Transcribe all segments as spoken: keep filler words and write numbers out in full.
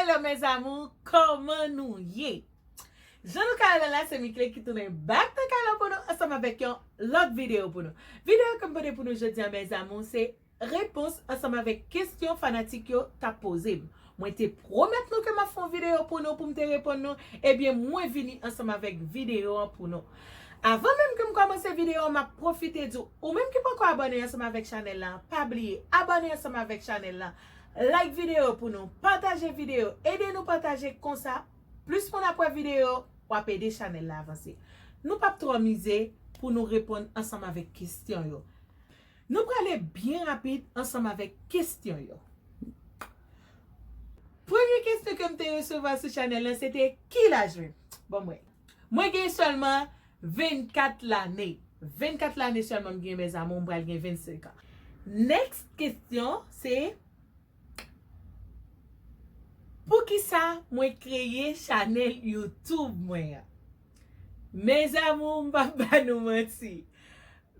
Hello mes amours, kòman nou ye? Jan nou ka wè la, se Mickley ki tounen back nan kay la pou nou ansanm avèk yon lòt videyo pou nou. Videyo ke m pote pou nou jodi a, mes amours, se repons ansanm avèk kesyon fanatik yo t ap poze m. Mwen te pwomèt nou ke m ap fè yon videyo pou nou, pou m te reponn nou. Ebyen, mwen vini ansanm avèk videyo an pou nou. Avan menm ke m kòmanse videyo an, m ap pwofite di w, ou menm ki poko abòne ansanm avèk chanèl la, pa bliye abòne ansanm avèk chanèl la. Like videyo pou nou, pataje videyo, ede nou pataje, konsa plis moun ap wè videyo, w ap ede chanèl la avanse. Nou p ap twò mize pou nou reponn ansanm avèk kesyon yo. Nou prale byen rapid ansanm avèk kesyon yo. Premye kesyon ke m te resevwa sou chanèl lan, se te ki laj mwen? Bon, mwen, mwen gen sèlman vennkat lane. Vennkat lane sèlman m gen, mes amours, m pral gen vennsenk an. Next kesyon, se poukisa mwen kreye chanèl YouTube mwen an? Mes amours, m p ap ba nou manti.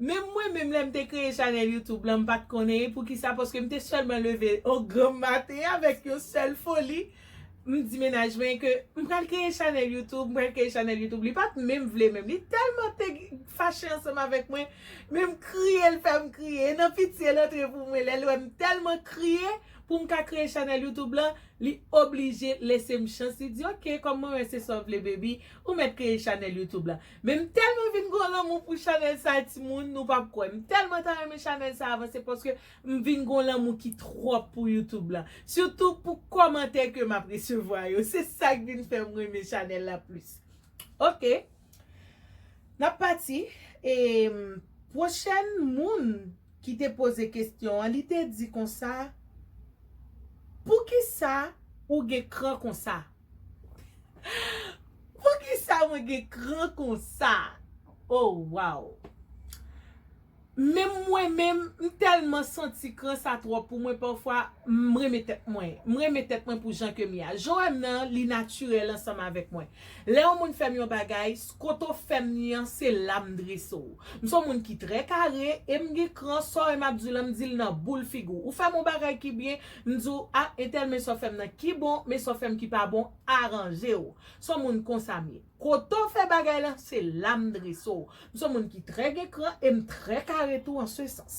Menm mwen menm, lè m te kreye chanèl YouTube lan, m pa t konnen poukisa, paske m te sèlman leve yon granm maten avèk yon sèl foli. M di mennaj mwen ke m pral kreye chanèl YouTube, m pral kreye chanèl YouTube. Li pa t menm vle menm. Li tèlman te fache ansanm avèk mwen, men m kriye, l fè m kriye. E nan piti l antre pou mwen, lè l wè m tèlman kriye pou m ka kreye chanèl YouTube lan, li oblije lese m chans. Li di, "Ok, kòm mwen wè se sa w vle, baby, ou mèt kreye chanèl YouTube lan." Men m tèlman vin gon lanmou pou chanèl sa a, timoun, nou p ap kwè. M tèlman ta renmen chanèl sa a avanse paske m vin gon lanmou ki twòp pou YouTube lan. Sitou pou kòmantè ke m ap resevwa yo. Se sa k vin fè m renmen chanèl la plis. Ok. N ap pati. E, pwochèn moun ki te poze kesyon an, li te di konsa, "Poukisa ou gen kran konsa?" Poukisa mwen gen kran konsa? Oh, wow. Menm mwen menm, m tèlman santi kran sa twòp pou mwen, pafwa, m renmen tèt mwen. M renmen tèt mwen pou jan ke m ye a. Jan w wè m nan, li natirèl ansanm avèk mwen. Lè yon moun fè m yon bagay, s-, kote w fè m li an, se la m drese w. M se yon moun ki trè kare, e m gen kran, sa w wè m ap di w lan, m di l nan boul figi w. Ou fè m yon bagay ki byen, m di w, "A, entèl, men sa w fè m nan ki bon, men sa w fè m ki pa bon, aranje w." Se yon moun konsa m ye. Kote w fè bagay lan, se la m drese w. M se yon moun ki trè gen kran e m trè kare tou an se sans.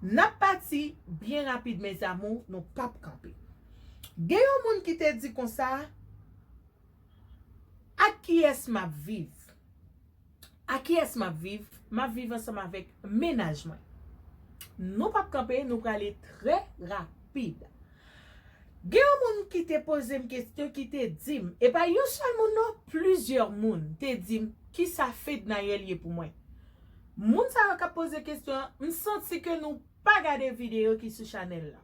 N ap pati byen rapid, mes amours, nou p ap kanpe. Gen yon moun ki te di konsa, "Ak kiyès m ap viv? Ak kiyès m ap viv?" M ap viv ansanm avèk mennaj mwen. Nou p ap kanpe, nou prale trè rapid. Gen yon moun ki te poze m kesyon, ki te di m, e pa yon sèl moun non, plizyè moun te di m, "Kisa Fednaelle ye pou mwen?" Moun sa yo k ap poze kesyon an, m santi ke nou pa gade videyo ki sou chanèl la.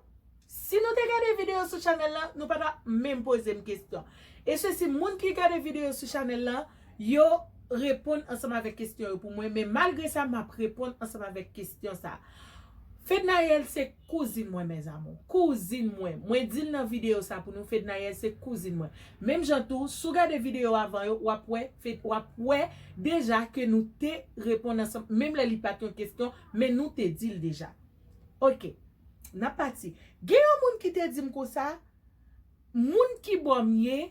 Si nou te gade videyo sou chanèl la, nou pa t ap menm poze m kesyon. E sesi, moun ki gade videyo sou chanèl la, yo reponn ansanm avèk kesyon yo pou mwen, men malgre sa, m ap reponn ansanm avèk kesyon sa. Fednaelle se kouzin mwen, mes amours. Kouzin mwen. Mwen di l nan videyo sa pou nou, Fednaelle se kouzin mwen. Menm jan tou, si w gade videyo avan yo, w ap wè, Fed-, w ap wè deja ke nou te reponn ansanm, menm lè li pa t yon kesyon, men nou te di l deja. Ok, n ap pati. Gen yon moun ki te di m konsa, moun ki bò m ye,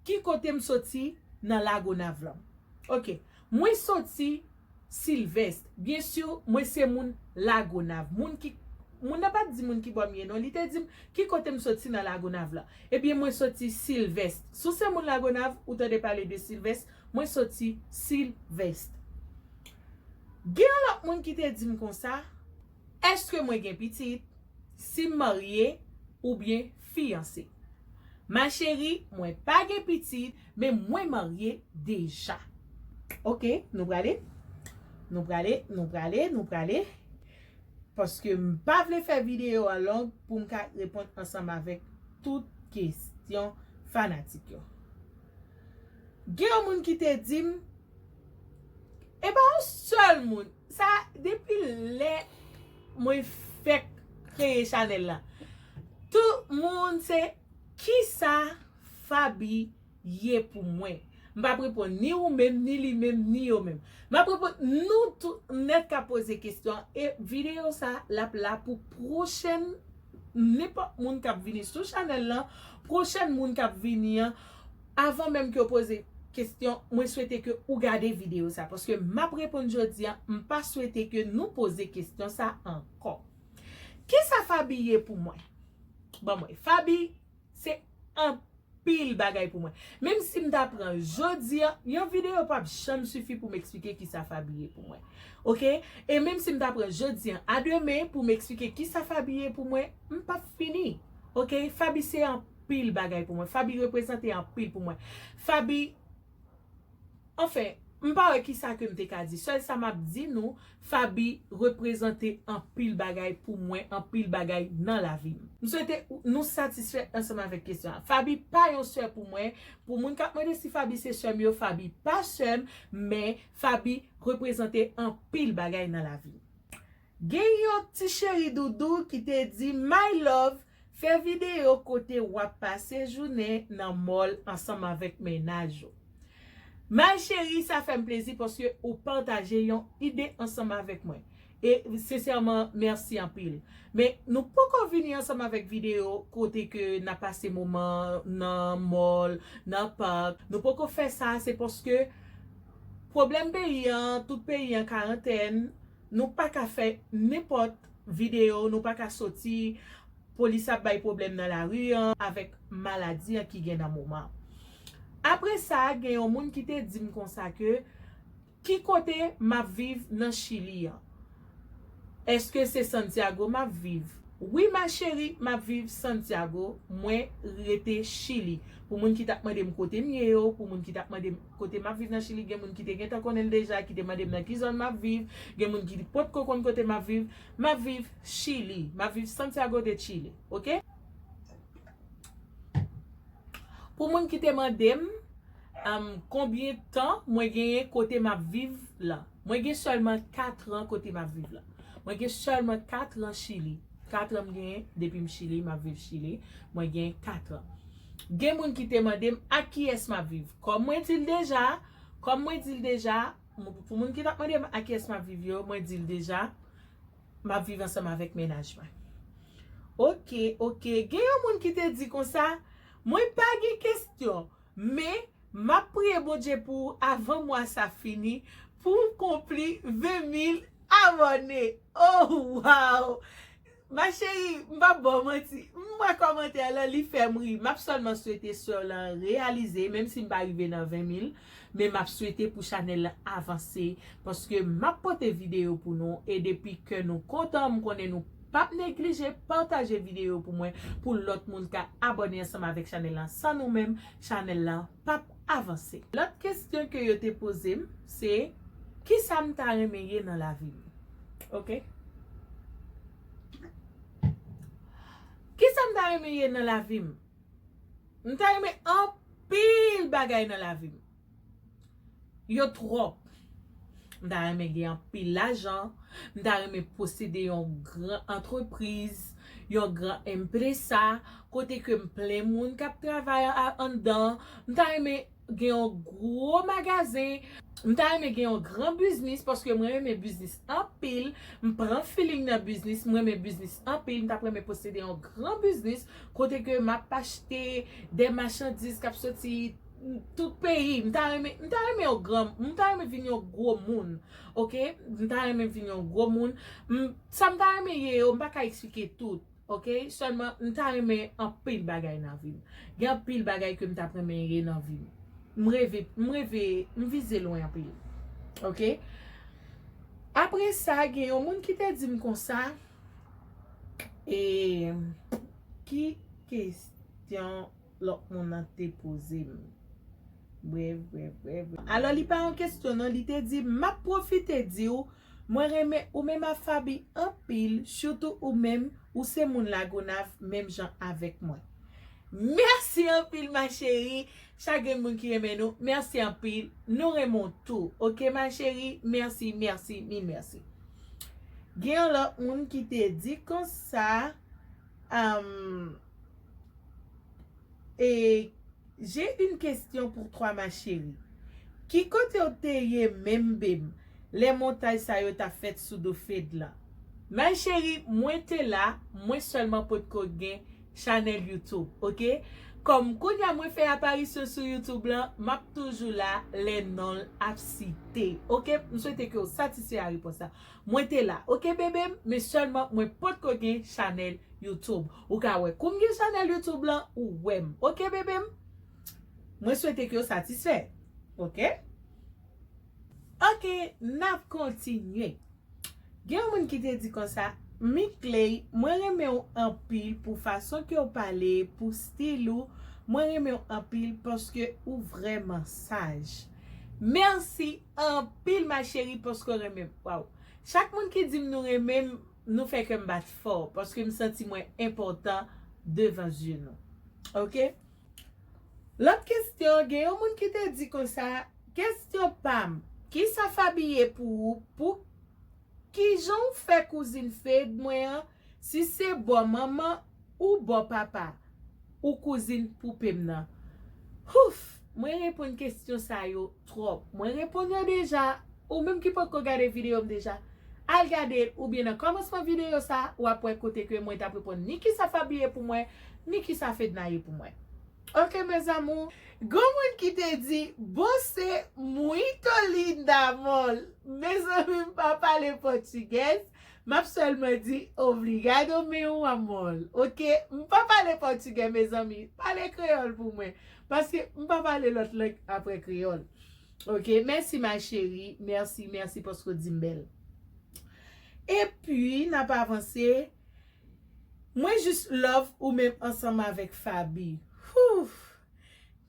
ki kote m soti nan Lagonav lan. Ok, mwen soti Silvèst. Byen si, mwen se moun Lagonav. Moun ki, moun nan pa t di moun ki bò m ye non, li te di m ki kote m soti nan Lagonav lan. Ebyen, mwen soti Silvèst. Si w se moun Lagonav, ou tande pale de Silvèst, mwen soti Silvèst. Gen yon lòt moun ki te di m konsa, èske mwen gen pitit, si m marye oubyen fiyanse? Ma chérie, mwen pa gen pitit, men mwen marye deja. Ok, nou prale? Nou prale, nou prale, nou prale. Paske m pa vle fè videyo a long pou m ka reponn ansanm avèk tout kesyon fanatik yo. Gen yon moun ki te di m, e pa yon sèl moun. Sa, depi lè mwen fèk kreye chanèl la, tout moun se, "Kisa Faby ye pou mwen?" M p ap reponn ni ou menm, ni li menm, ni yo menm. M ap reponn nou tout nèt k ap poze kesyon an. E videyo sa, l ap la pou pwochèn, nenpòt moun k ap vini sou chanèl lan, pwochèn moun k ap vini an, avan menm ke yo poze kesyon, mwen swete ke ou gade videyo sa, paske m ap reponn jodi a, m pa swete ke nou poze kesyon sa ankò. Kisa Faby ye pou mwen? Ban mwen. Faby se anpil bagay pou mwen. Menm si m ta pran jodi a, yon videyo p ap janm sifi pou m eksplike kisa Faby ye pou mwen. Oke? E menm si m ta pran jodi a, a demen pou m eksplike kisa Faby ye pou mwen, m p ap fini. Oke? Faby se anpil bagay pou mwen. Faby reprezante anpil pou mwen. Faby, anfen, m pa wè kisa ke m te ka di. Sèl sa m ap di nou, Faby reprezante anpil bagay pou mwen, anpil bagay nan lavi m. M swete nou satisfè ansanm avèk kesyon an. Faby pa yon sè pou mwen. Pou moun k ap mande si Faby se sè m yo, Faby pa sè m, men Faby reprezante anpil bagay nan lavi m. Gen yon ti cheri doudou ki te di, My love, fè videyo kote w ap pase jounen nan mall ansanm avèk mennaj ou. My cheri, sa fè m plezi paske ou pataje yon ide ansanm avèk mwen. E sensèman, mèsi anpil. Men nou poko vini ansanm avèk videyo kote ke n ap pase moman nan mall, nan pak. Nou poko fè sa, se paske pwoblèm peyi an, tout peyi an karantèn, nou pa ka fè nenpòt videyo, nou pa ka soti, polis ap bay pwoblèm nan lari an avèk maladi an ki gen nan moman. Apre sa, gen yon moun ki te di m konsa ke, ki kote m ap viv nan Chili an? Èske se Santiago m ap viv? Wi, ma chérie, m ap viv Santiago, mwen rete Chili. Pou moun ki t ap mande m kote m ye yo, pou moun ki t ap mande m kote m ap viv nan Chili, gen moun ki te gentan konnen l deja, ki te mande m nan ki zòn m ap viv, gen moun ki potko konn kote m ap viv. M ap viv Chili, m ap viv Santiago de Chile, oke? Pou moun ki te mande m, um, konbyen tan mwen genyen kote m ap viv la. Mwen gen sèlman kat an kote m ap viv la. Mwen gen sèlman kat an Chili. Kat an m genyen depi m Chili, m ap viv Chili. Mwen gen kat an. Gen moun ki te mande m ak kiyès m ap viv. Kòm mwen di l deja, kòm mwen di l deja, m- pou moun ki t ap mande m ak kiyès m ap viv yo, mwen di l deja, m ap viv ansanm avèk mennaj mwen. Oke, oke. Gen yon moun ki te di konsa, mwen pa gen kesyon, men m ap priye Bondye pou avan mwa sa fini, pou m konpli ven mil abòne. Oh, wow! Ma chérie, m p ap ba w manti. M wè kòmantè lan, li fè m ri. M ap sèlman swete sè w lan reyalize, menm si m pa rive nan ven mil, men m ap swete pou chanèl lan avanse, paske m ap pote videyo pou nou, e depi kè nou kontan, m konnen nou p ap neglije pataje videyo pou mwen, pou lòt moun ka abòne ansanm avèk chanèl lan. San nou menm, chanèl lan p ap avanse. Lòt kesyon ke yo te poze m, se, kisa m ta renmen ye nan lavi m? Oke? Kisa m ta renmen ye nan lavi m? M ta renmen anpil bagay nan lavi m. Yo twòp. M ta renmen gen anpil lajan. M ta renmen posede yon gran antrepriz, yon gran empresa, kote ke m plen moun k ap travay a- anndan. M ta renmen gen yon gwo magazen. M ta renmen gen yon gran biznis, paske mwen renmen biznis anpil. M pran feeling nan biznis, m renmen biznis anpil. M t ap renmen posede yon gran biznis, kote ke m ap achte de machandiz k ap soti tout peyi. M ta renmen, m ta renmen yon gran, m ta renmen vin yon gwo moun. Oke? M ta renmen vin yon gwo moun. M- sa m ta renmen ye yo, m pa ka eksplike tout. Oke? Sèlman, m ta renmen anpil bagay nan vi m. Gen anpil bagay ke m t ap renmen ye nan vi m. M reve, m reve, m vize lwen anpil. Oke? Apre sa, gen yon moun ki te di m konsa, e, ki kesyon lòt moun nan te poze m? Brèf, brèf, brèf, brèf. Alò, li pa yon kesyon, non, li te di, m ap pwofite di w, mwen renmen ou menm ak Faby anpil, sitou ou menm, ou se moun Lagonav, menm jan avèk mwen. Mèsi anpil, ma chérie. Chak grenn moun ki renmen nou, mèsi anpil. Nou renmen w tou. Oke, ma chérie? Mèsi, mèsi, mil mèsi. Gen yon lòt moun ki te di konsa, um, e, j'ai une question pour toi, ma chérie. Ki kote w te ye menm, babe, lè montay sa yo t ap fèt sou do Fed lan? Ma chérie, mwen te la, mwen sèlman potko gen chanèl YouTube, oke? Kòm kounye a mwen fè aparisyon sou YouTube lan, m ap toujou la lè non l ap site. Oke, m swete ke w satisfè a repons la. Mwen te la, oke bebe m, men sèlman mwen potko gen chanèl YouTube. Ou ka wè kou m gen chanèl YouTube lan, ou wè m. Oke bebe m? Mwen swete ke w satisfè. Oke? Oke, n ap kontinye. Gen yon moun ki te di konsa, Mickley, mwen renmen w anpil pou fason ke w pale, pou stil ou, mwen renmen w anpil paske ou vrèman saj. Mèsi anpil ma chérie paske w renmen m. Waw. Chak moun ki di m nou renmen m, nou fè kè m bat fò paske m santi mwen enpòtan devan zye nou. Oke? Lòt kesyon, gen yon moun ki te di konsa, kesyon pa m, kisa Faby ye pou ou, pou kijan w fè kouzin Fed mwen an, si se bò manman ou bò papa ou kouzin poupe m nan? Houf, mwen reponn kesyon sa yo twòp. Mwen reponn yo deja. Ou menm ki potko gade videyo m deja, al gade l oubyen nan kòmansman videyo sa, w ap wè kote ke mwen t ap reponn ni kisa Faby ye pou mwen, ni kisa Fedna ye pou mwen. Oke mes amours. Gon moun ki te di, bon se muito linda amor. Mezanmi, m pa pale pòtigèz. M ap sèlman di obrigado meu amor. Oke? M pa pale pòtigè, mezanmi. Pale kreyòl pou mwen. Paske m pa pale lòt lang apre kreyòl. Oke? Mèsi ma chérie. Mèsi, mèsi paske w di m bèl. Epi, n ap avanse. Mwen jis love ou menm ansanm avèk Faby. Houf!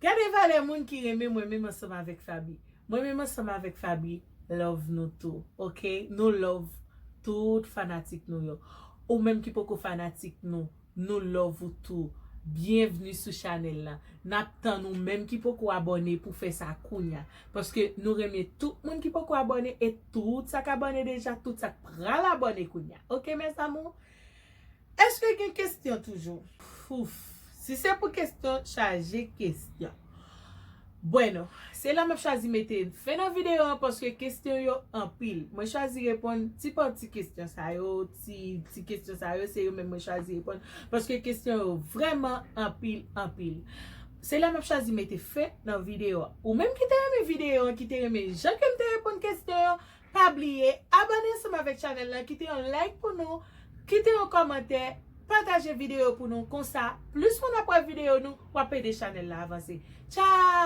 Gade valè moun ki renmen mwen menm ansanm avèk Faby. Mwen menm ansanm avèk Faby, love nou tou, oke? Nou love tout fanatik nou yo. Ou menm ki poko fanatik nou, nou love ou tou. Byenvni sou chanèl la. N ap tann ou menm ki poko abòne pou fè sa kounya. Paske nou renmen tout moun ki poko abòne e tout sa k abòne deja, tout sa k pral abòne kounya. Oke mes amours? Èske gen kesyon toujou? Ouf. Si se pou kesyon, chaje kesyon. Bueno, se la m ap chwazi mete fen nan videyo an paske kesyon yo anpil. Mwen chwazi reponn ti pa ti kesyon sa yo, ti, ti kesyon sa yo, se yo menm mwen chwazi reponn paske kesyon yo vrèman anpil, anpil. Se la m ap chwazi mete fen nan videyo an. Ou menm ki te renmen videyo an, ki te renmen jan ke m te reponn kesyon yo, pa bliye abòne ansanm avèk chanèl la, kite yon like pou nou, kite yon kòmantè, pataje videyo pou nou. Konsa, plis moun ap wè videyo nou, w ap ede chanèl la avanse. Tchao!